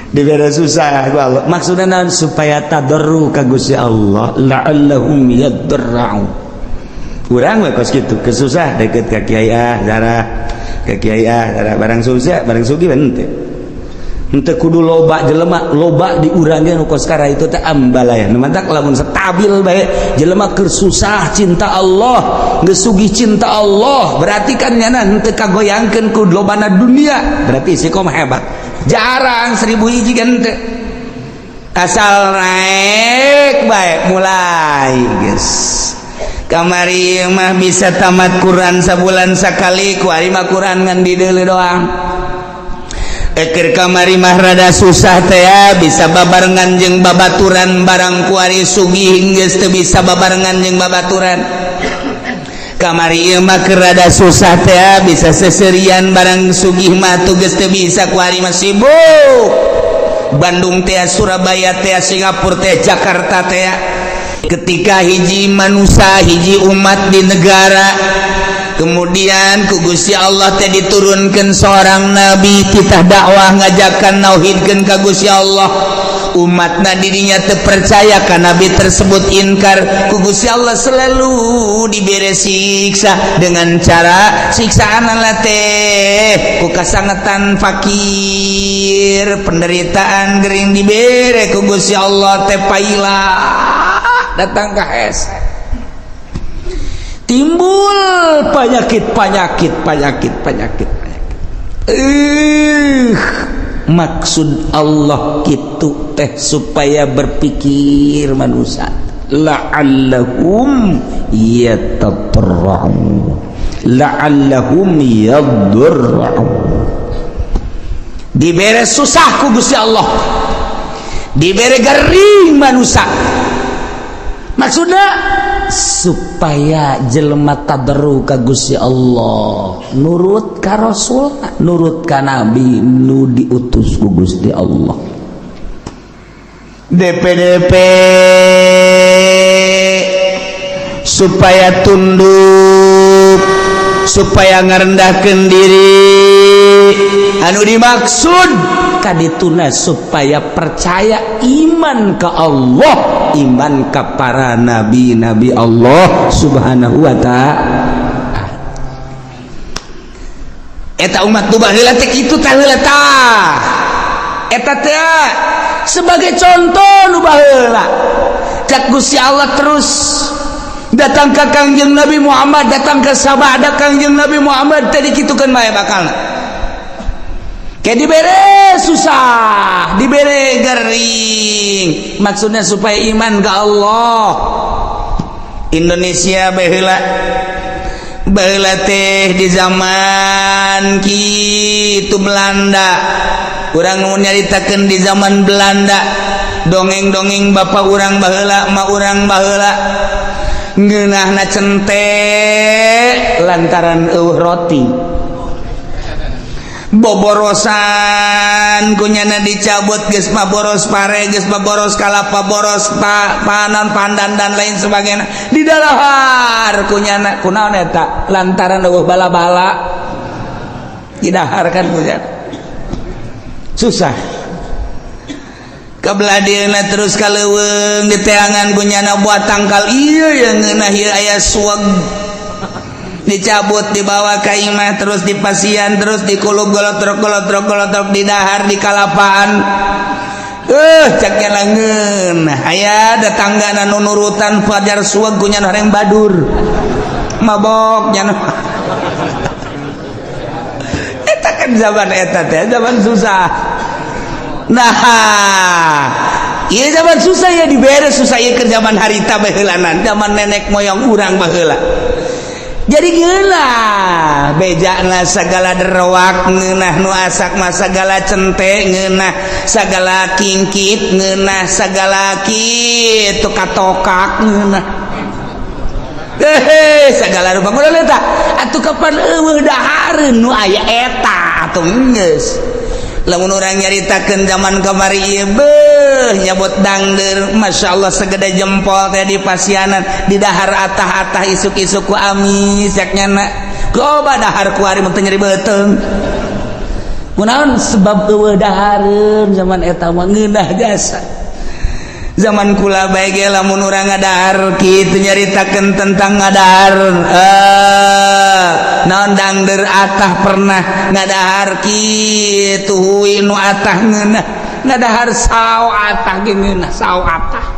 Dibere susah ku Allah, maksudna naon? Supaya tadarru ka Gusti Allah, la'allahum yadarra'un. Urang we kos kitu, kesusah deket ka kiai, ah darah ka kiai, ah darah. Barang susah, barang sugih henteu, henteu kudu loba jelema. Loba di urang ge nu kos kara itu teh ambalaya. Nu mantak lamun stabil bae jelema, keur susah cinta Allah, geus sugih cinta Allah, berarti kan nyana henteu kagoyangkeun ku lobana dunia, berarti istiqomah hebat. Jarang, 1000 hiji kan teu. Asal naik bae mulai geus. Kamari mah bisa tamat Quran sabulan sakali, kuari mah Quran ngan dideuleu doang. Eker kamari mah rada susah teh ya, bisa babarengan jeung babaturan, barang kuari sugih geus teu bisa babarengan jeung babaturan. Kamari ieu mah keur rada susah teh ya, bisa seserian, barang sugih mah tuh geus teu bisa. Kuari mah sibuk Bandung teh, Surabaya teh, Singapura teh, Jakarta teh. Ketika hiji manusia, hiji umat di negara, kemudian ku Gusti Allah teh diturunkan seorang nabi, kita dakwah, ngajakan nauhidkeun ka Gusti Allah. Umatna dirinya terpercaya ka nabi tersebut, inkar. Ku Gusti Allah selalu diberi siksa dengan cara siksaan teh ku kasangetan, fakir, penderitaan, gering. Dibere ku Gusti Allah teh paila datang ke es, timbul penyakit, penyakit, penyakit, penyakit, penyakit. Maksud Allah gitu teh supaya berpikir manusia, la'allahum yatadarra'un, la'allahum yadarra'un. Dibere susah ku Gusti Allah, dibere gering manusia, maksudnya supaya jelema tadarru ka Gusti Allah, nurut ka Rasul, nurut ka nabi nu diutus ku Gusti Allah. DPDP supaya tunduk, supaya ngerendahkan diri. Anu dimaksud kadituna supaya percaya, iman ke Allah, iman ke para nabi-nabi Allah Subhanahu wa ta'ala. Eta umat nu baheula teh kitu tah, heula tah. Eta teh sebagai contoh nu baheula. Cak Gusti Allah terus datang ke Kangjeng Nabi Muhammad, datang ke sabada Kangjeng Nabi Muhammad tadi, kitukeun bae bakalna. Kayak dibere susah, dibere gering, maksudnya supaya iman ke Allah. Indonesia baheula, baheula teh di zaman kitu Belanda. Urang mau nyaritakeun di zaman Belanda, dongeng-dongeng bapak urang baheula, emak urang baheula, ngeunahna cente lantaran eueuh roti. Boborosan kunyana dicabut, geus mah boros pare, geus mah boros kalapa, boros panon, pandan, dan lain sebagainya, di dalahar kunyana. Kunaon eta? Lantaran eueuh bala-bala, didahar kan kunyana susah. Kebelah dieuna terus ka leuweung, diteangan kunyana buat tangkal ieu yang ngeunah ieu aya suweg, dicabut, dibawa ke imah, terus dipasian, terus dikulub, golotrok golotrok golotrok, didahar di kalapaan. Cak langeun aya datangga nu nurutan fajar suweg kunyana horeng badur mabok nya. Eta kan zaman eta teh zaman susah. Nah, iya, zaman susah ya, dibere susah ya ke zaman harita baheulanan, zaman nenek moyang urang baheula. Jadi gila bejana segala derowak ngeunah, nu asak mah segala cente ngeunah, segala kingkit ngeunah, segala kitu katokak ngeunah, eh segala rupa. Kudu eta atuh kapan eueuh dahareun nu aya eta atuh geus. Lamun urang nyaritakeun zaman kamari ieu, beuh, nyabot dangder, Masya Allah, segede jempol teh di pasianan, di dahar atah-atah isuk-isuk ku amis yak nyana. Loba dahar kuari mun teu nyeri beuteung. Kunaon? Sebab euweuh dahareun zaman eta mah, ngeunah jasa. Zaman kula bae ge lamun urang ngadahar kitu, nyaritakeun tentang ngadahar, eh, naon, dangder atah, pernah ngadahar kitu, hui nu atah ngeunah, ngadahar sao atah ge ngeunah, sao atah.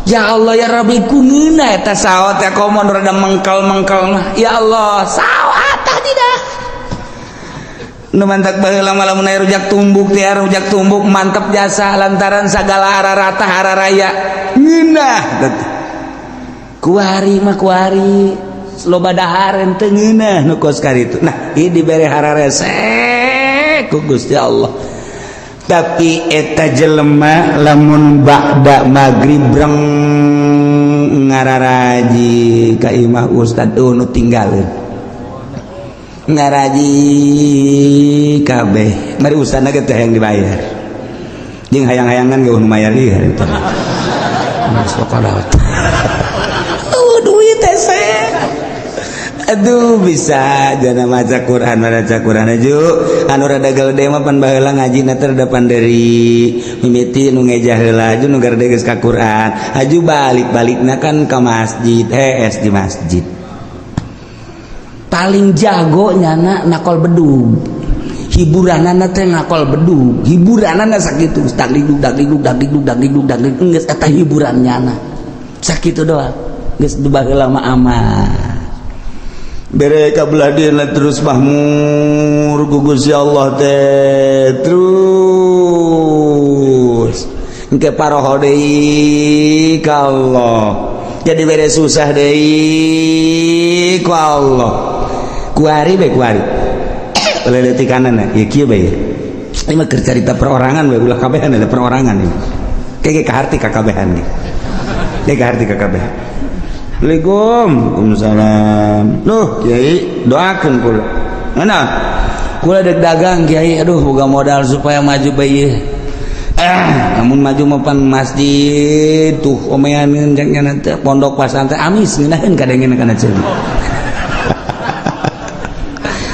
Ya Allah ya Rabbi, ku ngeunah eta sao teh, komo rada mengkal-mengkal mah. Ya Allah, sao atah tidak. Nu mantak baheula mah lamun aya rujak tumbuk teh, rujak tumbuk mantep jasa, lantaran sagala ararata araraya ngeunah. Kuari mah, kuari loba dahar teu ngeunah nu kos karitu. Nah, ieu dibere hararese ku Gusti Allah. Tapi eta jelema lamun ba'da magrib breng ngararaji ka imah ustad, nu tinggalin ngaraji kabeh, mari ustadna ge teh yang dibayar jeung hayang-hayangan ge nu mayar ieu harita. Oh, duit teh. Aduh, bisa jana maca Quran, maca Quran aju anu rada gede mah pan baheula ngaji na teh rada panderi, mimiti nu ngejah heula, aju nu garede geus ka Quran, aju balik-balikna kan ka masjid, hees di masjid. Paling jago nyana nakol bedug, hiburanana teh ngakol bedug, hiburanana sakitu, dagdikduk dagdikduk dagdikduk dagdikduk dagdikduk, geus eta hiburan nyana sakitu doang. Geus baheula mah aman, bere kabelah dieuna terus mahmur ku Gusti Allah teh, terus engke paroho deui ka Allah, jadi bere susah deui ku Allah. Kuari bae, kuari leletikanana ya kieu bae. Ini mah keur carita perorangan bae, ulah kabehan, ada perorangan ini kayak kaharti kakabehan ge, kayak kaharti kakabehan. Assalamualaikum. Waalaikumsalam. Duh, Kiai, doakeun kula. Mana? Kula dek dagang, Kiai, aduh, boga modal supaya maju bae ieu. Eh, namun maju mah pan masjid tuh omean nya nanti pondok pasantren amis ngeunaheun kadengena kana ceuli.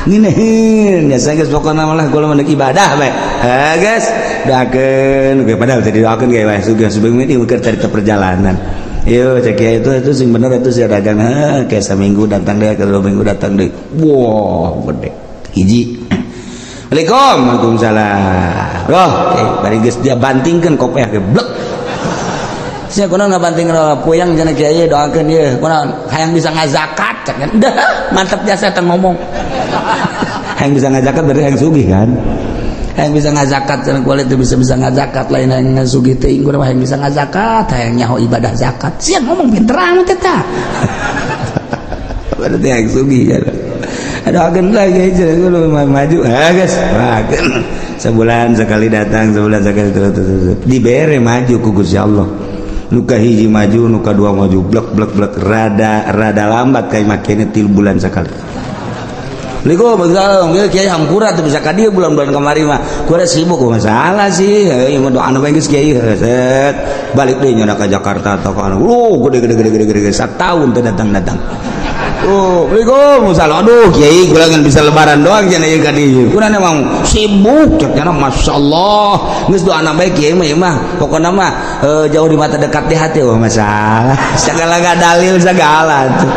Ngeunaheun ya saya geus, pokona malah kula mah ibadah bae. Ha geus, doakeun ge, padahal teh didoakeun ge bae sugih sebelum ini keur carita perjalanan. Yo cek kiai, itu sing bener itu sih dagang, ha, kayak seminggu datang deh, ke 2 minggu datang deh. Wah, gede. Hiji. Assalamualaikum. Waalaikumsalam. Oh, oke, bari geus dia bantingkeun kopiah ge blek. Sia kunaon ngabanting puyang cenah, kiai doakeun ieu. Kunaon? Hayang bisa ngazakat cek. Dah, mantap jasa teh ngomong. Hayang bisa ngazakat berarti hayang sugih kan? Hayang bisa ngazakat cenah, kulit teu bisa-bisa ngazakat, lain hayang sugih teuing, kudu hayang bisa ngazakat, hayang nyaho ibadah zakat. Sia ngomong pinter amat eta. Berarti hayang sugih kan. Aduh, lagi aja lu maju. Ah, guys. Wah, sebulan sekali datang, sebulan sekali terus, terus, terus. Dibere maju ku Gusti Allah. Nuka hiji maju, nuka dua maju, blek blek blek, rada rada lambat kayak makinnya 3 bulan sekali. Assalamualaikum, ya kiai, hampura tuh bisa ka dieu bulan-bulan kamari mah. Kuda sibuk masalah sih. Ieu mah doa anu geus kiai set. Balik deui nyana ka Jakarta atau ka anu. Oh, gede gede gede gede gede satahun teu datang-datang. Oh, Assalamualaikum, salah. Aduh, kiai, kula ngan bisa lebaran doang cenah ieu ka dieu. Kuna memang sibuk cek cenah, masyaallah. Geus doana bae kiai mah, ieu mah. Pokona mah jauh di mata dekat di hati. Oh, masalah. Segala gak dalil segala tuh.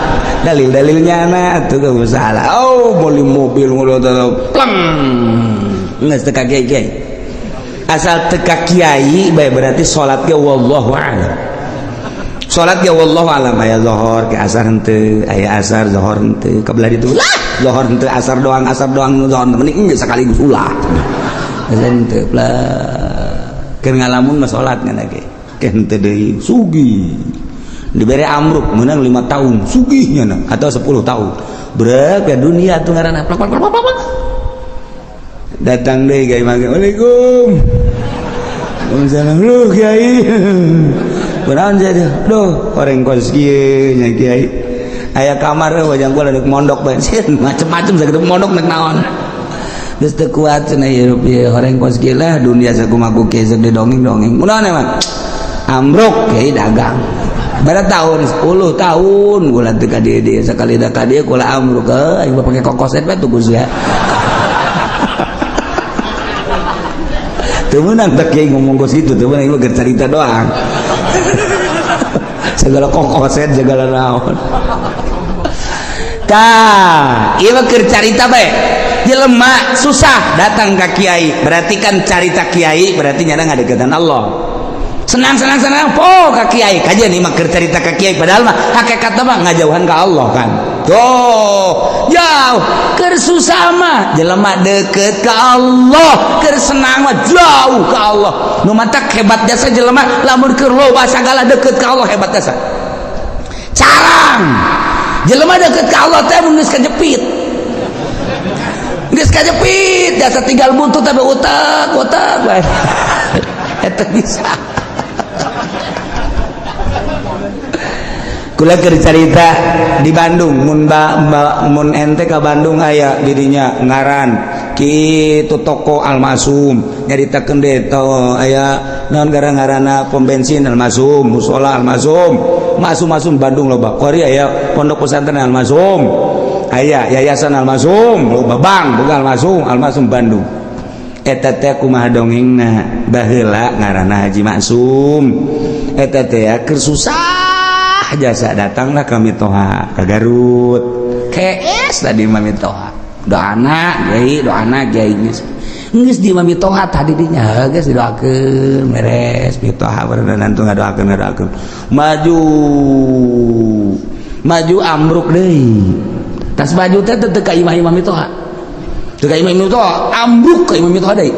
Dalil-dalilnya na tuh gak masalah. Oh, beli mobil ngono pleng. Geus teu ka kiai. Asal teu ka kiai bae berarti salat ge wallahu a'lam. Salat ge wallahu a'lam, aya zuhur ke asar henteu, aya asar zuhur henteu, kabelah ditu lah zuhur henteu, asar doang, asar doang zuhur mending geus sekaligus ulah. Asar henteu lah. Keur ngalamun mah salat ngan ge. Ke henteu deui sugih. Dibere amruk menang 5 tahun sugihnya na atau 10 tahun. Brek ya dunia tuh ngaranna plak plak plak plak. Datang deui ka imah. Waalaikum. Waalaikumsalam. Lu kiai. Kunaon jadi? Duh, orang kos kieu nya kiai. Aya kamar wajang kula dek mondok bae. Macem-macem sakitu mondok nek naon. Geus teu kuat cenah hirup ieu horeng kos kieu lah dunia sakumaha kieu sok didongeng-dongeng. Kunaon emang? Amruk kiai dagang. Berapa tahun? 10 tahun kula teu ka dieu dieu, sakali da ka dieu kula amruk, aing mah pake kokoset bae tuh Gus ya. Teu meunang tak kiai ngomong kos kitu, teu meunang, ieu cerita doang. Segala kokoset, segala naon. Tah, ieu mah keur carita bae. Jelema susah datang ka kiai, berarti kan carita kiai berarti nyana ngadeukeutan Allah. Senang, senang, senang po ka kiai. Kajian ieu mah keur carita ka kiai, padahal mah hakikatna mah ngajauhan ka Allah kan. Tuh, jauh. Keur susah mah jelema deket ka Allah, keur senang mah jauh ka Allah. Nu matak hebat jasa jelema lamun keur loba sagala deket ka Allah, hebat jasa. Carang jelema deket ka Allah teh mun geus kajepit. Geus kajepit jasa tinggal buntut tapi utak utak bae. Eta bisa. Kula keur carita di Bandung, mun ba, ba, mun ente ka Bandung aya didinya ngaran kitu toko Almasum, nyaritakeun deui to aya naon gara-ngarana pom bensin Almasum, musola Almasum, masum-masum Bandung loba. Kuari aya pondok pesantren Almasum, aya yayasan Almasum, loba bank boga Almasum, Almasum Bandung. Eta teh kumaha dongengna, baheula ngaranna Haji Maksum. Eta teh keur susah jasa datanglah kami toha ke Garut. KS tadi mami toha doana kiai, doana kiai, geus geus di mami toha tadi dinya geus didoakeun beres mitoha berenang tuh ngadoakeun ngadoakeun maju maju ambruk deui tas baju teh teu ka imah imah mitoha, teu ka imah mitoha, ambruk ka imah mitoha deui.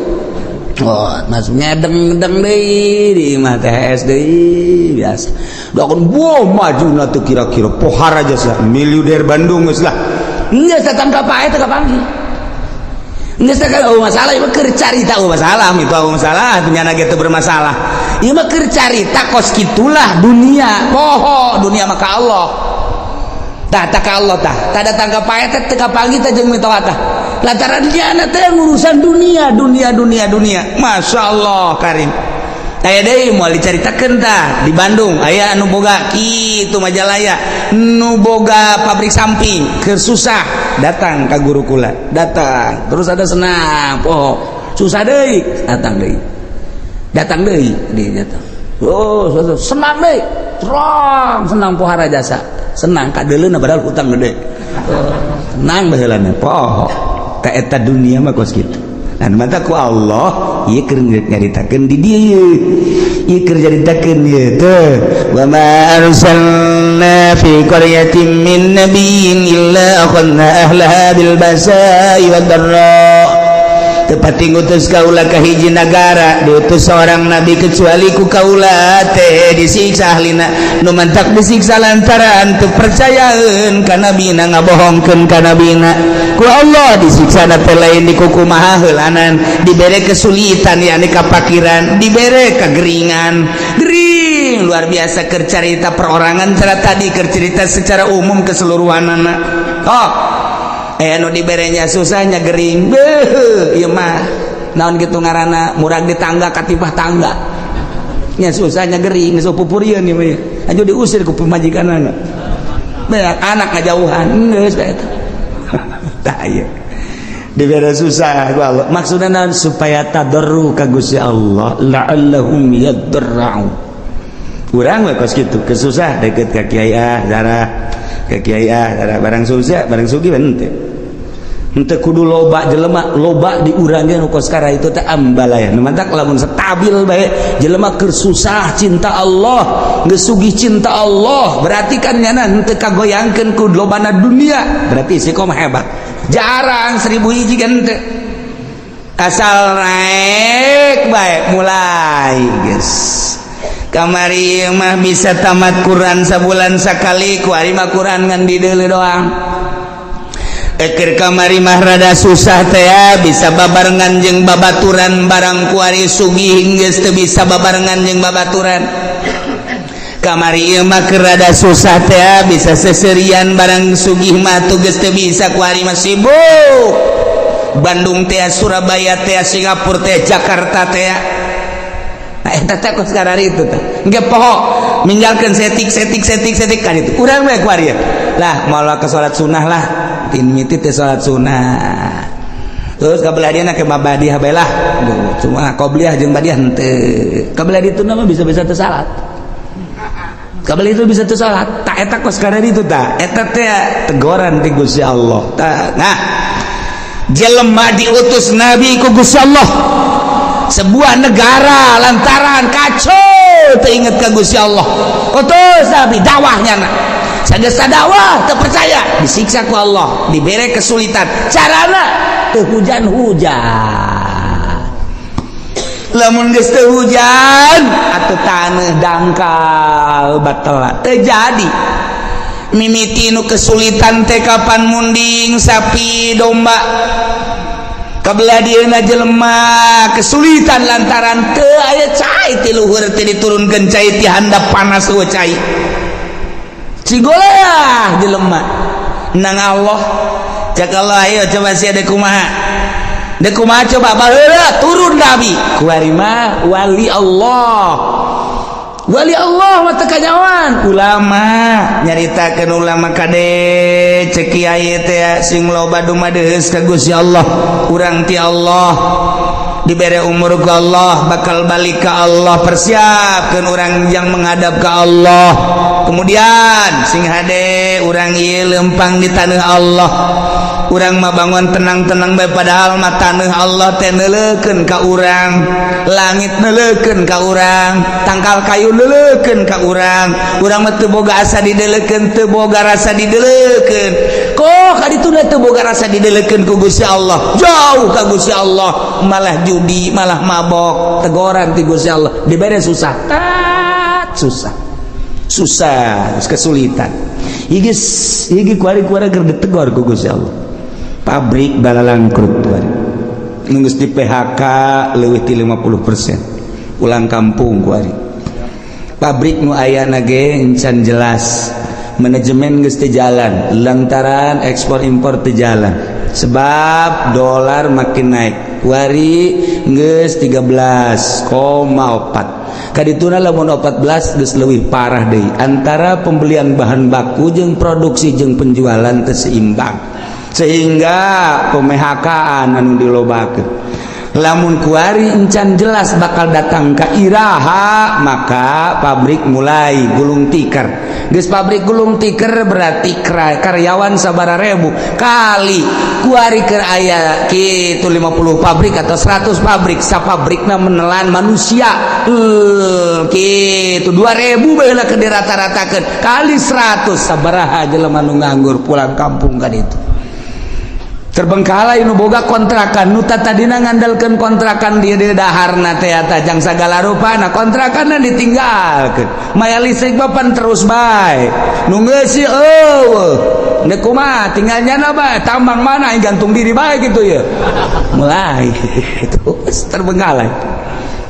Oh, masuk ngedeng-ngedeng deui di imah THS deui biasa. Doakeun buah maju na teu kira-kira pohara jasa miliuder Bandung geus lah. Geus datang ka pae teu kapanggih. Geus teh oh masalah ieu mah keur carita, oh masalah itu, oh masalah nyana ge teu bermasalah. Ieu mah keur carita kos kitulah dunia. Poho dunia mah ka Allah. Tah tah ka Allah tah. Tah datang ka pae teh teu kapanggih teh jeung mitoha tah. Lantaran dia teh urusan dunia, dunia, dunia, dunia. Masya Allah karim. Aya deui moal dicaritakeun tah di Bandung aya anu boga kitu Majalaya, nu boga pabrik samping, keur susah datang ka guru kula, datang terus ada senang poho, susah deui datang deui, datang deui di datang, oh senang deui terang senang pohara jasa senang kadeuleuna padahal hutang gede, senang baheulana poho ka eta dunia mah kos kitu. Dan mata ku Allah ieu keur nyaritakeun di dieu, ieu keur nyaritakeun ieu teh wa ma arsalna fi qaryatin min nabiyyin illa akhadna ahlaha bil basa'i wad dharra. Tepati ngutus kaula ka hiji nagara diutus seorang nabi kecuali ku kaula teh disiksa ahlina. Nu mantak disiksa lantaran teu percayaeun ka nabina, ngabohongkeun ka nabina. Ku Allah disiksa teh lain dikukumaha heulanan, dibere kesulitan yakni kapakiran, dibere kegeringan. Gering luar biasa keur carita perorangan cara tadi, keur cerita secara umum keseluruhanana. Oh nu diberenya susahnya gering, beuh ieu mah naon kitu ngaranna murag di tangga katipah tangga nya susahnya gering, geus pupurieun ieu mah anu diusir ku pamajikanana, beak anak ngajauhan geus bae eta. Tah ieu dibere susah ku Allah maksudna naon supaya tadarru ka Gusti Allah, la'allahum yadarra'u. Urang we kos kitu kesusah deket ka kiai ah zarah, ka kiai ah zarah, barang susah barang sugih henteu. Henteu kudu loba jelema, loba di urang ge nu kos kara itu teh ambalaya. Nu mantak lamun stabil bae jelema keur susah cinta Allah, geus sugih cinta Allah, berarti kan nyana henteu kagoyangkeun ku lobana dunia, berarti istiqomah hebat. Jarang 1000 hiji kan henteu. Asal naik bae mulai geus. Kamari mah bisa tamat Quran sabulan sakali, kuari mah Quran ngan dideuleu doang. Eker kamari mah rada susah teh bisa babarengan jeung babaturan, barang kuari sugih geus teu bisa babarengan jeung babaturan. Kamari ieu mah keur rada susah teh bisa seserian, barang sugih mah tuh geus teu bisa, kuari mah sibuk. Bandung teh, Surabaya teh, Singapura teh, Jakarta teh. Nah eta teh kos karari itu teh. Engke poho ninggalkeun setik setik setik setik kan itu. Urang we kuari lah moal ke salat sunah lah. Tin miti teh salat sunah. Terus kabelah dia ke badiah bae lah. Cuma qobliyah jeung badiah henteu. Kabelah ditu mah bisa-bisa teu salat. Kabelah itu bisa teu salat. Tak eta kos kana ditu tah. Eta teh teguran ti Gusti Allah. Tah. Nah, jelema diutus nabi ku Gusti Allah. Sebuah negara lantaran kacau teu inget ka Gusti Allah. Utus nabi dakwahnya na. Sagesa dakwah teu percaya, disiksa ku Allah, dibere kesulitan. Carana teu hujan-hujan. Lamun geus teu hujan atuh taneuh dangkal batal teu jadi. Mimiti nu kesulitan teh kapan munding sapi domba. Kabelah dieuna jelema kesulitan lantaran teu aya cai ti luhur teh diturunkeun cai ti handap panas eueuh cai. Cigoleah jelema nang Allah. Cek Allah ayo coba sia deuk kumaha. Deuk kumaha coba baheula turun nabi. Kuari mah wali Allah. Wali Allah mah teu kanyawan. Ulama nyaritakeun ulama kade cek kiai teh sing loba dumadeus ka Gusti Allah. Urang ti Allah dibere umur ku Allah bakal balik ka Allah, persiapkeun urang yang menghadap ka Allah. Kemudian sing hade urang ieu lempang di taneuh Allah. Urang mah bangun tenang-tenang bae padahal mah taneuh Allah teh neuleukeun ka urang, langit neuleukeun ka urang, tangkal kayu neuleukeun ka urang. Urang mah teu boga asa dideleukeun, teu boga rasa dideleukeun. Kok ka ditu teu boga rasa dideleukeun ku Gusti Allah. Jauh ka Gusti Allah, malah judi, malah mabok, tegoran ti Gusti Allah. Dibere susah, tat susah. Susah, kesulitan. Iki iki kuari-kuari keur ditegor ku Gusti Allah. Pabrik balalangkrut kuari. Nu geus di PHK leuwih ti 50%. Pulang kampung kuari. Pabrik nu ayana ge encan jelas. Manajemen geus teu jalan lantaran ekspor impor teu jalan. Sebab dolar makin naik. Kuari geus 13,4. Kadituna lamun 14 geus leuwih parah deui. Antara pembelian bahan baku jeung produksi jeung penjualan teu seimbang. Sehingga pemehakaan anu dilobakeun. Lamun kuari encan jelas bakal datang ka iraha, maka pabrik mulai gulung tikar. Geus pabrik gulung tikar berarti karyawan sabara ribu kali kuari keur aya kitu 50 pabrik atau 100 pabrik, sapabrikna menelan manusia kitu 2000 baheula keur dirata-ratakeun kali 100 sabaraha jelema nu nganggur pulang kampung kan itu. Terbengkalai nu boga kontrakan nu tadina ngandalkeun kontrakan dia di daharna teh eta jang sagala rupana kontrakanna ditinggalkeun. Maya listrik bapan terus bae. Nu ngeusi eueuh. Deuk kumaha tinggal nyana bae tambang mana aing gantung diri bae gitu ya. Mulai terus terbengkalai.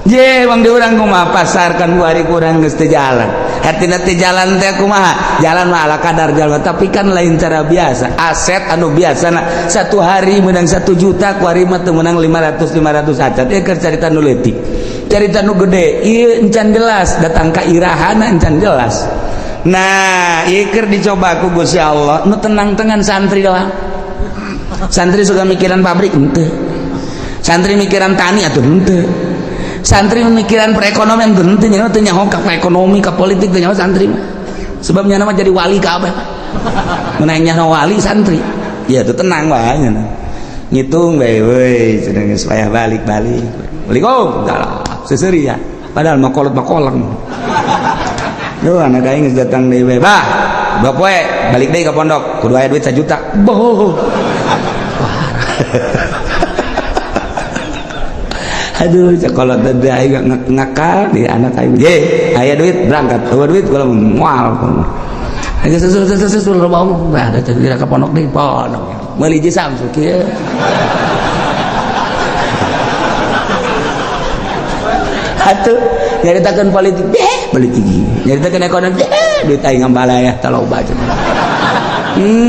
Je bang di urang kumaha pasar kan kuari kurang geus teu jalan. Hartina teu jalan teh kumaha? Jalan mah ala kadar jalan, tapi kan lain cara biasa. Aset anu biasa satu hari menang 1 juta, kuari mah teu menang 500 500 acan. Ieu keur carita nu leutik. Carita nu gede, ieu encan jelas datang ka irahana encan jelas. Nah, ieu keur dicoba ku Gusti Allah, nu tenang-tenang santri doang. Santri suka mikiran pabrik henteu. Santri mikiran tani atuh henteu. Santri memikiran perekonomian henteu, nya teu nyaho ka ekonomi ka politik teu nyaho santri mah. Sebab nya mah jadi wali kabeh. Mun nyaho wali santri. Ya tuh tenang wae nya. Ngitung bae euy cenah geus payah balik-balik. Waalaikumsalam. Seseuri ya. Padahal mah kolot mah koleng. Duh anak aing geus datang deui bae. Bah, dua poe balik deui ka pondok kudu aya duit 1 juta. Boh. Aduh, kalau tadi aing ngakal di anak aing. Ye, aya duit berangkat. Eueuh duit kula moal. Aja sesu loba omong. Bah, da teh ka pondok deui, pondok. Meuli jeung Samsu kieu. Atuh, nyaritakeun politik, deh, politik. Nyaritakeun ekonomi, deh, duit aing ngambalaya taloba cenah.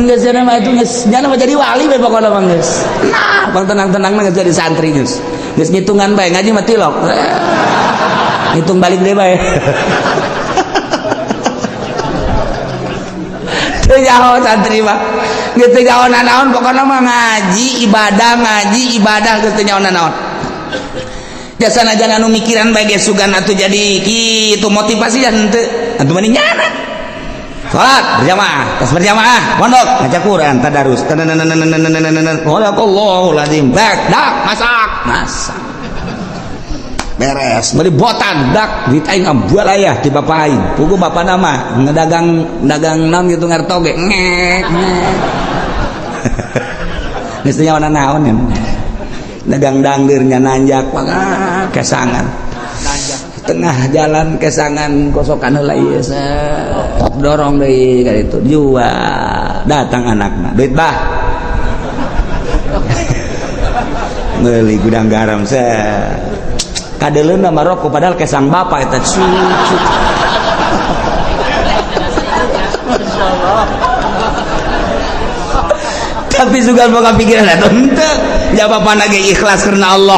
Geus cenah mah itu geus nya mah jadi wali we pokona mah geus. Nah, bang tenang-tenang mah geus jadi santri geus. Geus ngitungan bae ngaji mah tilok. Ngitung balik deui bae. Teu Teu nyaho santri mah. Geus teu nyaho nanaon, pokona mah ngaji, ibadah, ngaji, ibadah, geus teu nyaho nanaon. Jasa jangan anu mikiran bae ge sugan atuh jadi kitu motivasi ya henteu. Atuh mending nyana. Salat berjamaah, tas berjamaah, pondok ngaca Quran, tadarus. Sadaqallahul azim. Bak, dak, masak, masak. Beres, beli botan, dak, duit aing ambual ayah di bapak aing. Pugu bapak nama ngedagang dagang naon gitu ngarto ge ngek ngek. Geus teu nyawa naon ya. Dagang dangdirnya nanjak kesangan. Tengah jalan kesangan kosokan heula ieu dorong deui ka ditu jual. Datang anakna, duit bah. Meuli gudang garam set. Kadeleuna mah rokok padahal kesang bapak eta cucu. Tapi sugan boga pikiran eta henteu. Ja bapana ge ikhlas karena Allah.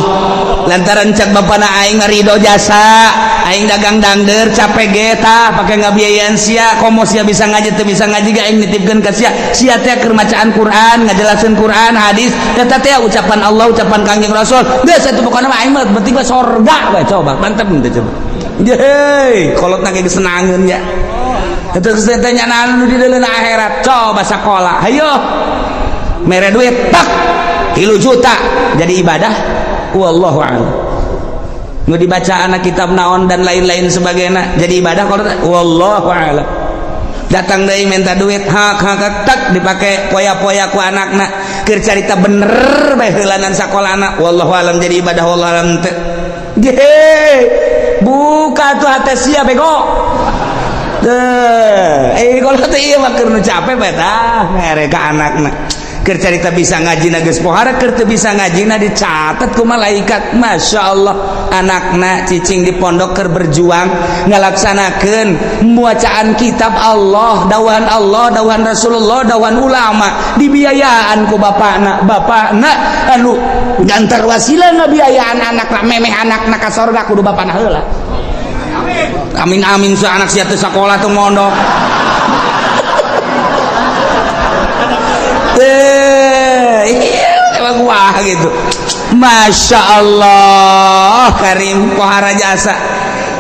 Lantaran cek bapana aing ridho jasa, aing dagang dangder capek ge tah pake ngabiayaan sia, komo sia bisa ngaji teu bisa ngaji ge aing nitipkeun ka sia. Sia teh keur macaan Quran, ngajelaseun Quran, hadis, eta teh ucapan Allah, ucapan Kangjeng Rasul. Geus atuh pokona mah aing mah penting mah sorga we coba, mantep henteu coba. Hei, kolotna ge senangeun ya. Eta geus teh nyanaan nu di deuleuna akhirat, coba sakola. Hayo. Mere duit tak 3 juta jadi ibadah, wallahu a'lam. Nu dibaca anak kitab naon dan lain-lain sebagainya jadi ibadah kalau wallahu a'lam. Datang deui minta duit hak hak tak dipake poya-poya ku anakna keur carita bener bae heulanan sakolana wallahu a'lam jadi ibadah wallahu a'lam teu. Buka tuh hate sia bego. Teu kalau teh ieu mah keur nu capek bae tah mere ka anakna. Keur carita bisa ngaji na geus pohara, keur teu bisa ngaji na dicatat ku malaikat. Masya Allah, anakna cicing di pondok keur berjuang ngalaksanakeun bacaan kitab Allah, dawan Allah, dawan Rasulullah, dawan ulama, dibiayaan ku bapakna. Bapakna anu gantar wasilah ngabiayaan anakna, memeh anakna ka sorga kudu bapakna heula. Amin amin su anak sia teu sakola teu mondok. Emang wah gitu. Masya Allah Karim pohara jasa.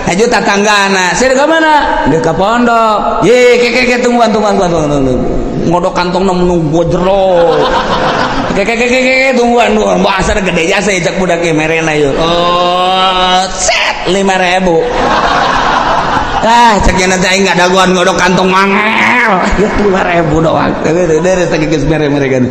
Haju tatanggana. Saya ke mana? Dia ke pondok. Ye ke ke tungguan tungguan tungguan tungguan. Ngodok kantong nunggu jero. Ke ke ke ke tungguan tungguan. Bahasa gede jasa ya cak budak ge merena yeuh. Oh, set 5.000. Ah, cek nanti aing enggak dagoan ngodok kantong mangel. 5.000 doang. Dari tadi geus mere-mere kan.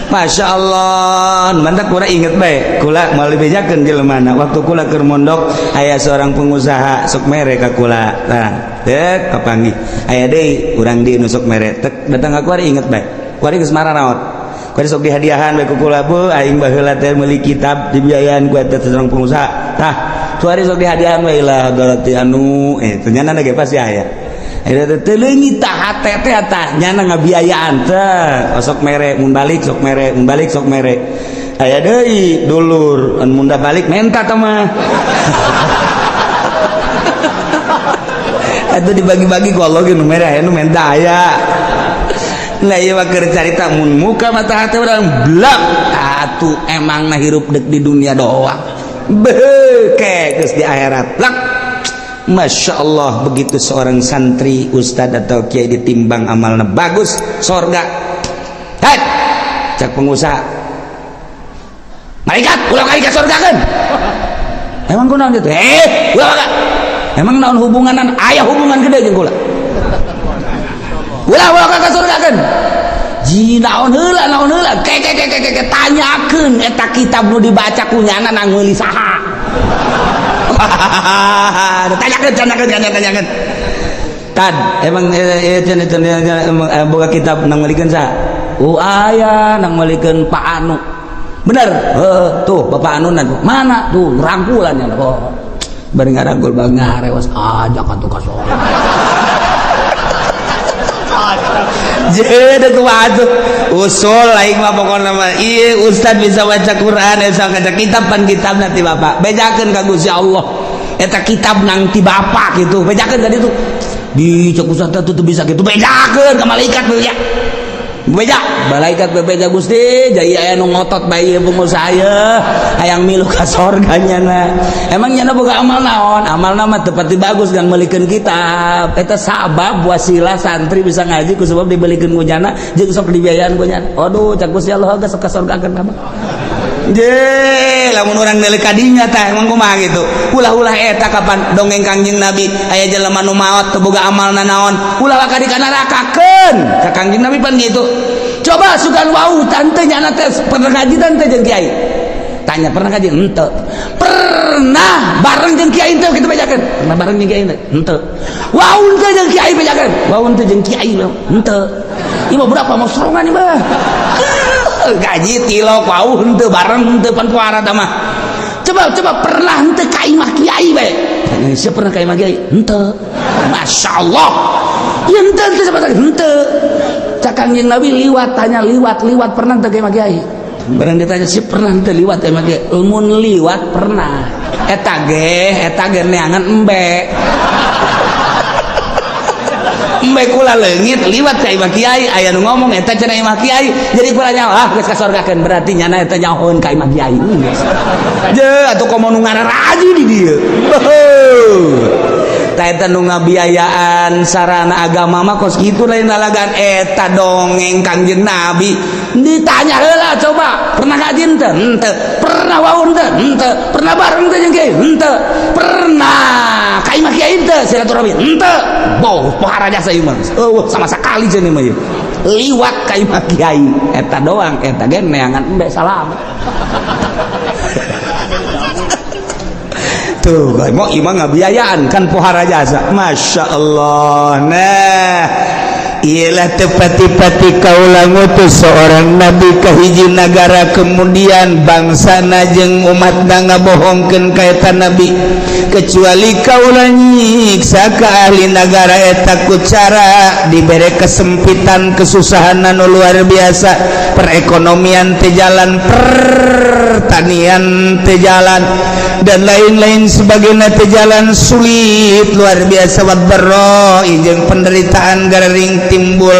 Masya Allah, mantap kula inget bae. Kula moal dibejakeun jelema waktu kula keur mondok aya seorang pengusaha sok mere ka kula. Nah, dek kapanggih. Aya deui urang di nu sok mere. Tek datang ka kuari inget bae. Kuari geus mararaot. Kuari sok dihadiahan bae ku kula, bu aing baheula teh meuli kitab dibiayaan ku eta seorang pengusaha. Tah, kuari sok dihadiahan bae lah berarti anu ternyata ge pasti aya. Eta teh leungit tah hate teh tah nyana ngabiayaan teh sok mere mun balik sok mere mun balik sok mere. Aya deui dulur mun da balik menta teh mah. Eta dibagi-bagi ku Allah ge nu mere aya nu menta aya. Lah ieu mah keur carita mun muka mata hate urang blak atuh emangna hirup deuk di dunia doang. Beuh ke geus di akhirat blak. Masya Allah, begitu seorang santri, ustad atau kiai ditimbang amalnya bagus, sorga. Hei, cak pengusaha, malaikat, ulah kali ke sorga kan? Emang kunaon gitu? Ulah kak. Emang naon hubunganan? Aya hubungan gede jeung kula. Ulah ulah ka surga kan? Ji naon heula naon heula? Ke ke ke ke tanyakeun eta kitab nu dibaca ku nyana nang meuli saha. Tanyakeun tanyakeun tanyakeun. Tad emang boga kitab nang meulikeun saha? Oh aya nang meulikeun Pak Anu. Bener? Heuh, tuh Bapak Anu mana tuh rangkulan nya. Oh. Bari ngarangkul bang ngarewas ajak atuh ka sholat. Jadi tuh usul aing mah pokona mah ieu ustad bisa baca Quran bisa baca kitab pan kitab nanti bapak bejakeun ka Gusti Allah eta kitab nang ti bapak gitu bejakeun ka ditu. Di cek ustaz teh bisa gitu, bejakeun ka malaikat, beja. Beja, malaikat bebeja, "Gusti, jadi aya nu ngotot bae ieu pengusaha ye, hayang milu ka sorga nyana." Emang nyana boga amal naon? Amalna mah teu pati bagus kan, meulikeun kitab. Eta sabab wasilah santri bisa ngaji ku sebab dibelikeun ku nyana jeung sok dibiayaan ku nyana. Aduh, cak Gusti Allah geus ka sorgakeun mah. Je, lamun urang neuleuk ka dinya tah emang kumaha gitu. Ulah-ulah eta kapan dongeng Kangjeng Nabi aya jelema nu maot teu boga amalna naon, ulah ka dikanarakakeun. Ka Kangjeng Nabi pan gitu. Coba sugan wau tante nyana teh pernah ngaji tante jeung kiai. Tanya, pernah ngaji henteu. Pernah bareng jeung kiai henteu kitu bejakeun. Pernah bareng jeung kiai henteu? Henteu. Wau henteu jeung kiai bejakeun. Wau henteu jeung kiai henteu. Ieu mah berapa mau serongan ieu mah. Gaji tilok wau henteu bareng henteu pan puara tah mah. Coba coba, pernah henteu ka imah kiai bae. Tanya, siapa pernah ka imah kiai? Henteu. Masya Allah. Ya henteu henteu siapa tadi? Henteu. Cak Kangjeng Nabi liwat, tanya liwat liwat pernah henteu ka imah kiai? Barang ditanya si pernah henteu liwat ka imah kiai? Mun liwat pernah. Eta ge neangan embe. Embe kula leungit liwat ka imah kiai, aya nu ngomong eta cenah imah kiai. Jadi kula nyaho, ah geus kasorgakeun, berarti nyana eta nyahoeun ka imah kiai. Geus. Je atuh komo nu ngararaji di dieu. Tah eta nu ngabiayaan sarana agama mah kos kitu, lain lalagan. Eta dongeng Kangjeng Nabi. Ditanya heula, coba, pernah ngaji henteu? Henteu. Pernah wau henteu? Henteu. Pernah bareng teh jeung kiai? Henteu. Pernah ka imah kiai henteu silaturahmi? Henteu. Boh, pohara jasa ieu mah. Eueuh sama sekali cenah mah ieu. Liwat ka imah kiai eta doang, eta ge neangan embe salam. Tuh, mau imah ngabiayaan kan pohara jasa. Masya Allah. Nah, ialah tepati-pati kaula ngutus seorang nabi ka hiji nagara, kemudian bangsa jeung umat ngabohongkeun ka eta nabi, kecuali kaula nyiksa ka ahli nagara eta ku cara dibere kesempitan, kesusahan anu luar biasa, perekonomian teu jalan, pertanian teu jalan, dan lain-lain sebagainya teu jalan, sulit luar biasa, wadh-dharra jeung penderitaan gering timbul,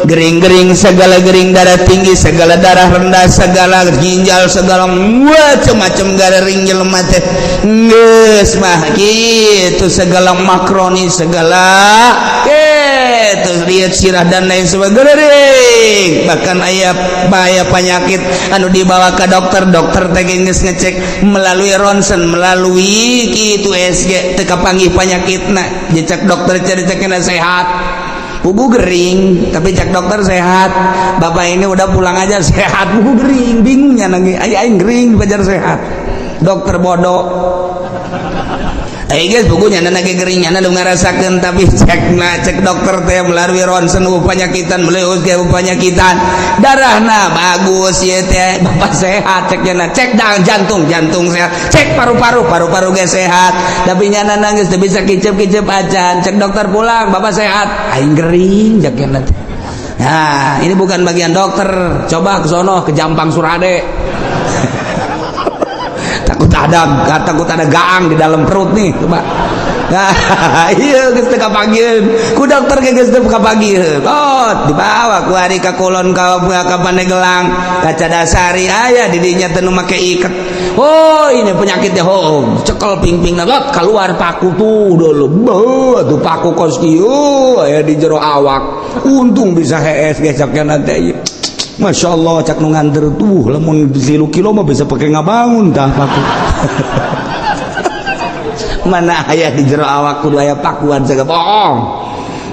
gering-gering segala gering, darah tinggi segala, darah rendah segala, ginjal segala, macam-macam gering jelema teh geus mah gitu, segala makroni segala gitu, lihat sirah dan lain sebagainya. Bahkan aya bahaya penyakit anu dibawa ke dokter, dokter teh geus ngecek melalui ronsen, melalui kitu USG, teu kapanggih penyakitna. Cek dokter cari sehat, pugu gering, tapi cek dokter sehat, "Bapak ini udah pulang aja, sehat." Pugu gering, bingungnya nangis, aing gering dipajar sehat, dokter bodoh. Eh guys, bukunya lagi gering, nyana nu ngarasakeun, tapi cek nah cek dokter teh melalui ronsen penyakitan, melalui USG penyakitan, darahna bagus ya teh, "Bapak sehat," cek nyana. Cek dang jantung, jantung sehat, cek paru-paru, paru-paru ge sehat, tapi nyana nangis teu bisa kicep-kicep acan. Cek dokter, "Pulang, bapak sehat." Aing gering cek nyana teh. Nah, ini bukan bagian dokter, coba ke sono ke Jampang Surade, takut ada gaang di dalam perut nih, coba. Nah, iya geus teu kapanggieun ku dokter ge, geus teu kapanggieun. Oh, dibawa ku ari ka kulon, ka Pandeglang, ka Cadasari, aya di dinya teh nu make iket. Oh, ini penyakitnya. Oh, cekel pingping lot keluar paku tuh dulu. Beuh, tuh paku kos kieu aya di jero awak. Untung bisa hees ge cak nanti. Masya Allah, cak nu nganter tuh, lamun 3 kilo mah bisa pakai ngabangun tah paku. Mana aya di jero awak kudu aya pakuan segala, bohong.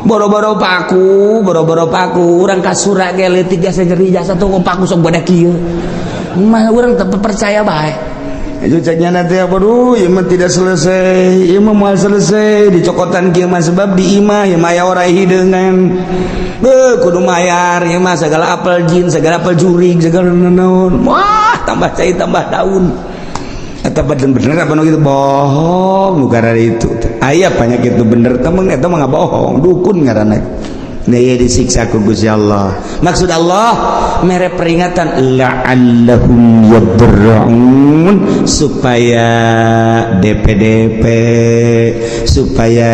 Boro-boro paku, boro-boro paku, urang kasura ge leutik jasa nyeri jasa tuh paku sok bodak kieu. Mah urang teu percaya bae. Itu ceknya nanti apa, duh, ieu mah tidak selesai, ieu mah moal selesai dicokotan kieu mah, sebab di imah ieu mah aya orai hideungan. Beuh, kudu mayar ieu mah segala apel jin, segala apel jurig, segala naon. Wah, tambah cai tambah daun. Eta bener apa nu gitu bohong nu karena itu. Aya penyakit itu bener temen, eta mah bohong, dukun ngaranna. Nah, ieu disiksa ku Gusti Allah. Maksud Allah mere peringatan la'allahum yadarra'un, supaya DPDP, supaya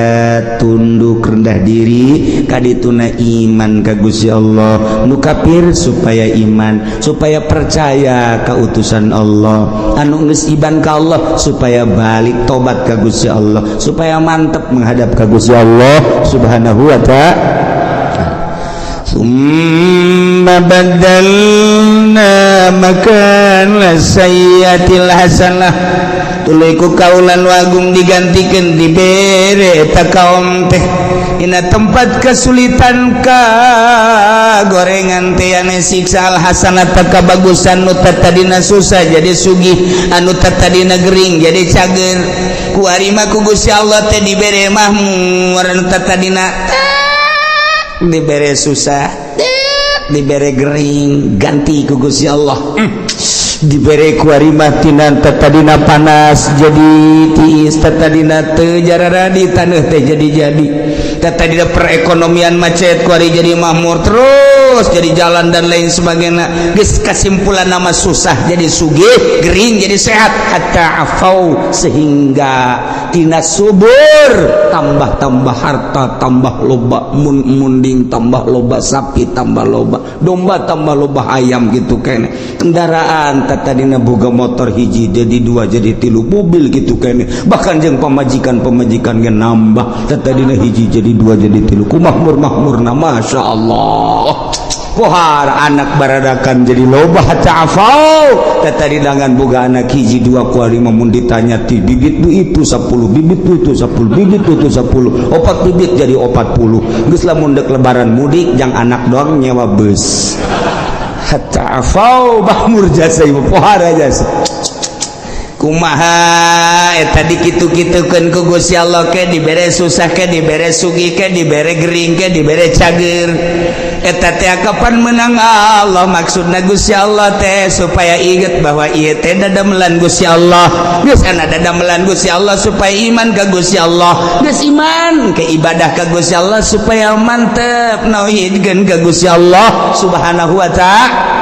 tunduk rendah diri kadituna iman ka Gusti Allah. Nu kafir supaya iman, supaya percaya ka utusan Allah. Anu geus iman ka Allah supaya balik tobat ka Gusti Allah, supaya mantep menghadap ka Gusti Allah Subhanahu wa Ta'ala. ثم بدلنا مكان السيئة الحسنة, tuluy ku kaula nu agung digantikan, dibere eta kaum teh dina tempat kesulitan ka gorengan teh ane siksa, al hasanata, kabagusan. Nu tadina susah jadi sugih, anu tadina gering jadi cager. Kuari mah ku Gusti Allah teh dibere mahmur. Anu tadina dibere susah, dibere gering, ganti ku Gusti Allah. Dibere kuari mah tina tadina panas jadi tiis, tadina teu jararadi taneuh teh jadi jadi, tadina perekonomian macet kuari jadi makmur terus, jadi jalan dan lain sebagainya. Geus kasimpulan nama susah jadi sugih, gering jadi sehat. Hatta afau, sehingga tina subur tambah-tambah, harta tambah loba, mun munding tambah loba, sapi tambah loba, domba tambah loba, ayam gitu kene, kendaraan tadina boga motor hiji jadi dua, jadi tilu, mobil gitu kene. Bahkan jeung pamajikan, pamajikan ge nambah, tadina hiji jadi dua, jadi tilu. Ku makmur makmurna, masya Allah. Pohar anak baradakan jadi loba. Hatta afau, tadi dangan boga anak hiji dua, kuari mun ditanya ti bibit nu itu 10 bibit, nu itu 10 bibit, nu itu 10, opat bibit jadi 40. Geus lamun dek lebaran mudik jang anak doang nyewa bus. Hatta afau, makmur jasa ieu, pohara jasa. Kumaha eta dikitu-kitukeun ku Gusti Allah? Ke dibere susah, ke dibere sugih, ke dibere gering, ke dibere cager, eta teh kapan menang Allah? Maksudna Gusti Allah teh supaya inget bahwa ieu teh dadamelan Gusti Allah. Geus ana dadamelan Gusti Allah supaya iman ka Gusti Allah. Geus iman ke ibadah ka Gusti Allah, supaya mantep nauhidkeun ka Gusti Allah Subhanahu wa Ta'ala.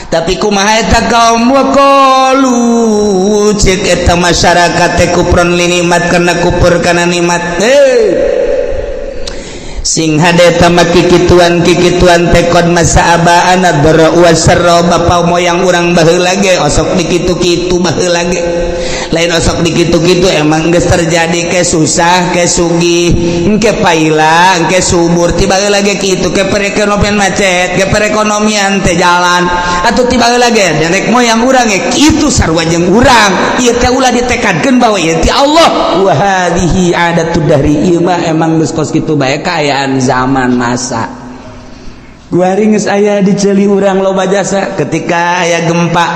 Tapi kumaha eta kaum? Waqalu, cek eta masyarakat teh, kufron li nikmat, karena kufur kana nikmat. Eh, sing hade eta mah kikituan kikituan teh qad massa abaana dharra wasarra, bapa moyang urang baheula ge osok dikitu-kitu baheula ge. Lain osok dikitu-kitu, emang geus terjadi, ke susah ke sugih, engke paila engke subur. Tiba lagi kitu, ke perekonomian macet, ke perekonomian teh jalan atau tiba lagi nenek moyang urang ge kitu, sarua jeung urang. Ieu teh ulah ditekadkeun bahwa ieu ti Allah. Wa hadhihi adatud dahri, ieu mah emang geus kos kitu bae kaayaan zaman masa. Kuari geus aya di ceuli urang loba jasa. Ketika aya gempa,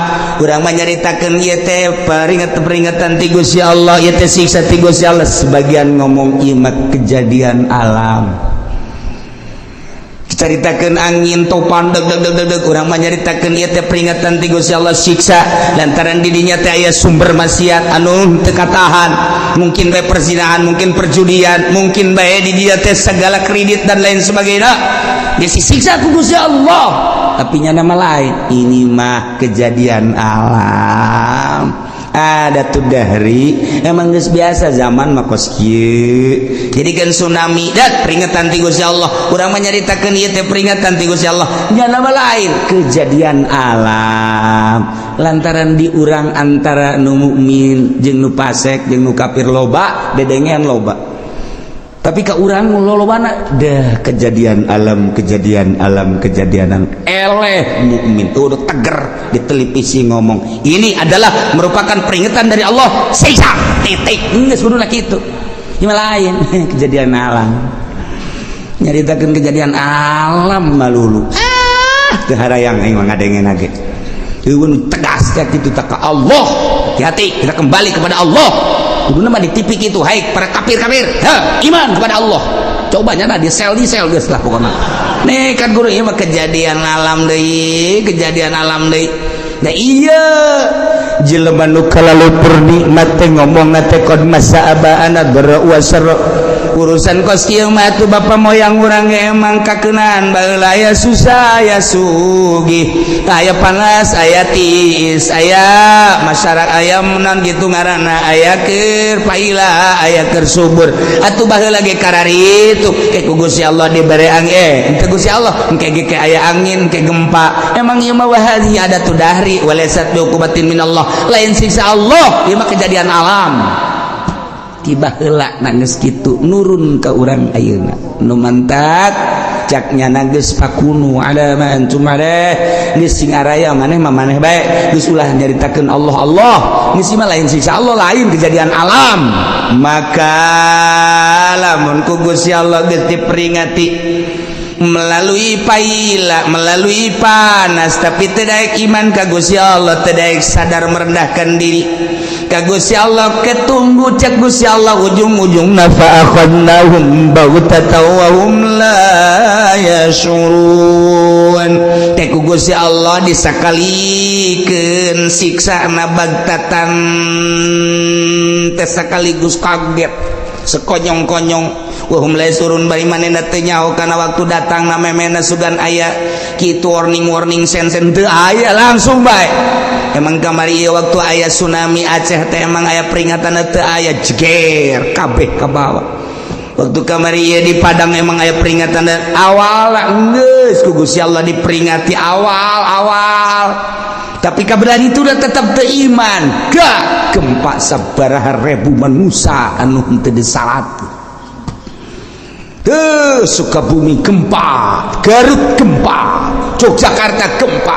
urang mah nyaritakeun ieu teh peringatan-peringatan ti Gusti Allah, ieu teh siksa ti Gusti Allah. Sebagian ngomong ieu mah kejadian alam. Caritakeun angin topan deg deg deg deg deg, urang mah nyaritakeun ieu teh peringatan ti Gusti Allah, siksa, lantaran di dinya teh aya sumber maksiat anu teu katahan, mungkin bae perzinahan, mungkin perjudian, mungkin bae di dinya teh segala kredit dan lain sebagainya, disiksa ku Gusti Allah. Tapi nya nama lain, ini mah kejadian alam, ada tuh dahri, emang geus biasa zaman mah kos kieu. Jadi kan tsunami dat peringatan ti Gusti Allah, urang mah nyaritakeun ieu teh peringatan ti Gusti Allah, nya nama lain kejadian alam, lantaran di urang antara nu mukmin jeung nu fasik jeung nu kafir loba dedengean loba. Tapi ke urang lolobana dah kejadian alam, kejadian alam, kejadian eleh. Mukmin tuh udah teger di televisi ngomong ini adalah merupakan peringatan dari Allah, siksa, titik. Geus kudu kitu. Ini lain kejadian alam, nyaritakeun kejadian alam malulu. Ah, teu harayang aing mah ngadengen ge. Eueun tegas ya kitu tak ka Allah. Hati-hati, kita kembali kepada Allah. Kudu mah di TV kitu, hai para kafir-kafir, ha, iman kepada Allah. Coba nyana di sel geus lah pokoknya. Nih kan guru, ieu mah kejadian alam deui, kejadian alam deui. Nah iya, jelema nu kalalupur nikmat teh ngomongna teh qad massa abaana dharra wa sarra. Urusan kos kieu mah atuh bapak moyang urang ge emang kakeunaan baheula, aya susah, aya sugih, aya panas, aya tiis, aya masyarakat, aya menang gitu ngaranna, aya keur paila, aya keur subur. Atuh baheula ge kararitu ke ku Gusti Allah dibere angin, henteu Gusti Allah engke ge ke aya angin, ke gempa. Emang ieu mah wahadhi ada tu dahri walaysat bi uqubatin minallah, lain siksa Allah, ieu mah kejadian alam. Tiba heula nangis kitu nurun ke urang ayeuna nu mantak caknya geus fakunu ala ma antum alaih, geus sing araya maneh mah maneh bae, geus ulah nyaritakeun Allah. Allah geus mah lain siksa Allah, lain kejadian alam. Maka lamun ku Gusti Allah geus diperingati melalui paila, melalui panas, tapi tidak iman ka Gusti Allah, tidak sadar merendahkan diri ka Gusti Allah, ketunggu cek Gusti Allah ujung-ujung fa akhadnahum baghtatan wa hum la yashurun. Teh ku Gusti Allah disakalikeun siksa na bagtatan teh, sekaligus kaget sekonyong-konyong, wahum la yashurun, bari manehna teu nyaho kana waktu datang na memena sugan aya kitu warning-warning sen-sen teu aya, langsung bae. Emang kamari ieu waktu aya tsunami Aceh teh emang aya peringatan? Teu aya, jeger kabeh ka bawah. Waktu kamari ieu di Padang emang aya peringatan awal? Geus ku Gusti Allah diperingati awal-awal, tapi kabelah itu udah tetap teu iman, gak gempa sabaraha ribu manusia anu henteu disalat. Tuh, Sukabumi gempa, Garut gempa, Yogyakarta gempa.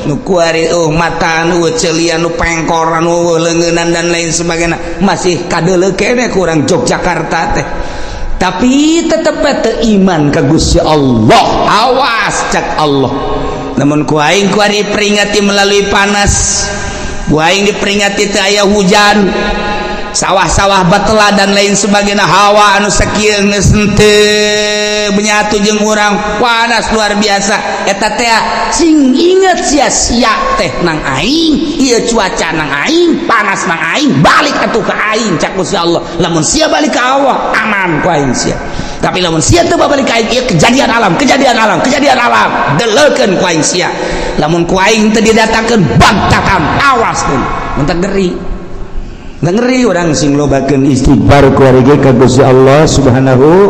Nu kuari oh mata nu celian, nu pengkor, nu leungeunnan dan lain sebagainya masih kadeuleu keneh kurang Yogyakarta teh. Tapi tetep teu iman ka Gusti Allah. Awas cak Allah. Namun ku aing kuari peringati melalui panas. Ku aing diperingati teu aya hujan, sawah-sawah batela dan lain sebagainya, hawa anu sakieu geus henteu menyatu jeung urang, panas luar biasa eta teh. Sing inget sia-sia teh nang aing ieu, cuaca nang aing, panas nang aing, balik atuh ka aing cak Gusti Allah. Lamun sia balik ka Allah, aman ku aing sia. Tapi lamun sia teu balik ka aing, ieu kejadian alam, kejadian alam, kejadian alam, deleukeun ku aing sia. Lamun ku aing teu didatangkeun bagtatan, awas pun mun ngeri. Ngeri orang sing lobakeun istighfar kuari ka Gusti Allah Subhanahu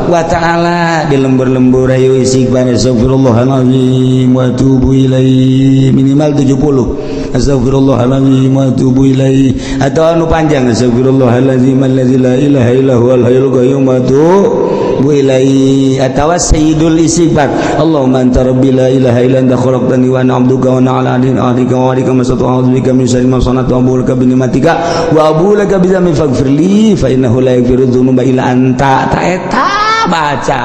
wa Ta'ala. Di lembur-lembur ayo istighfar, astagfirullahalazim wa atubu ilaih, minimal 70 astagfirullahalazim wa atubu ilaih, atau anu panjang, astagfirullahalazim allazi la ilaha illa huwal hayyul qayyum wa atubu ilaih, atau sayyidul istighfar, Allahumma anta rabbi la ilaha illa anta khalaqtani wa ana abduka wa ana ala ahdika wa wa'dika mastata'tu, a'udzu bika min syarri ma sana'tu, abu'u laka bi ni'matika wa abu'u laka bi dzambi, faghfir li fa innahu la yaghfiru dzunuba illa anta. Ta eta baca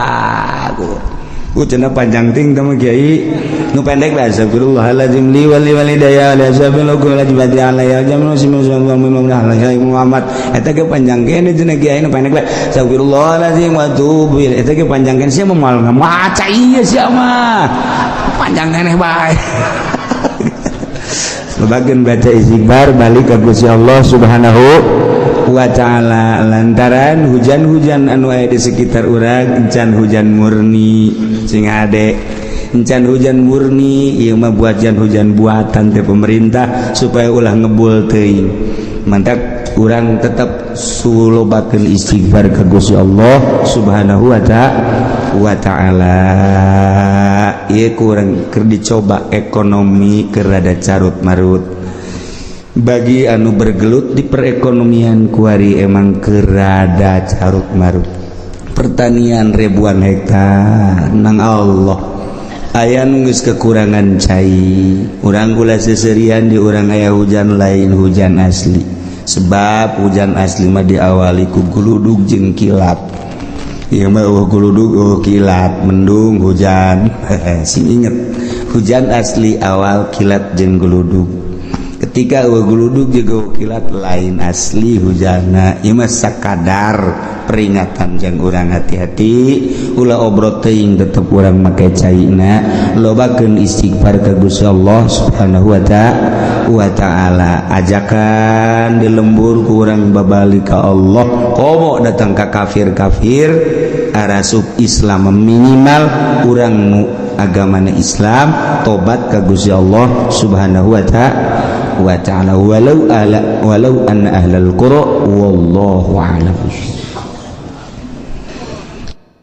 ku cenah panjang ting teh kiai, nu pendek lah, astagfirullahalazim li wa li walidayya li ashabil kulli jibati alayya jamin Muhammad. Eta ge panjang kene cenah kiai, nu pendek lah, astagfirullahalazim wa atubu ilaih. Eta ge panjang kene, sia moal maca ieu, sia mah panjang keneh bae. Sebagian baca istighfar, balik ke Gusti Allah Subhanahu wa Ta'ala, lantaran hujan-hujan anu aya di sekitar urang encan hujan murni. Sing ade encan hujan murni, ieu mah buatan, hujan buatan teh pemerintah supaya ulah ngebul teuing. Mantap, urang tetap sulobakeun istighfar ka Gusti Allah Subhanahu wa Ta'ala. Ieu kurang keur dicoba ekonomi keur rada carut marut. Bagi anu bergelut di perekonomian kuari emang keur rada carut marut. Pertanian ribuan hektar nang Allah aya nu geus kekurangan cai. Urang gula seserian di urang aya hujan, lain hujan asli, sebab hujan asli mah diawali ku guludug jeung kilat. Ieu mah euweuh guludug, euweuh kilat, mendung hujan. Sing inget, hujan asli awal kilat jeung guludug. Ketika euweuh guludug juga kilat, lain asli hujana. Ieu mah sakadar peringatan jang urang hati-hati, ulah obrot teuing, tetep urang make caina, lobakeun istighfar ka Gusti Allah Subhanahu wa ta'ala. Ajakan di lembur ku urang babalik ka Allah, komo datang ka kafir-kafir arasup Islam, minimal urang nu agamana Islam tobat ka Gusti Allah Subhanahu wa ta'ala. Walau ala walau anna ahlal qura, wallahu a'lam.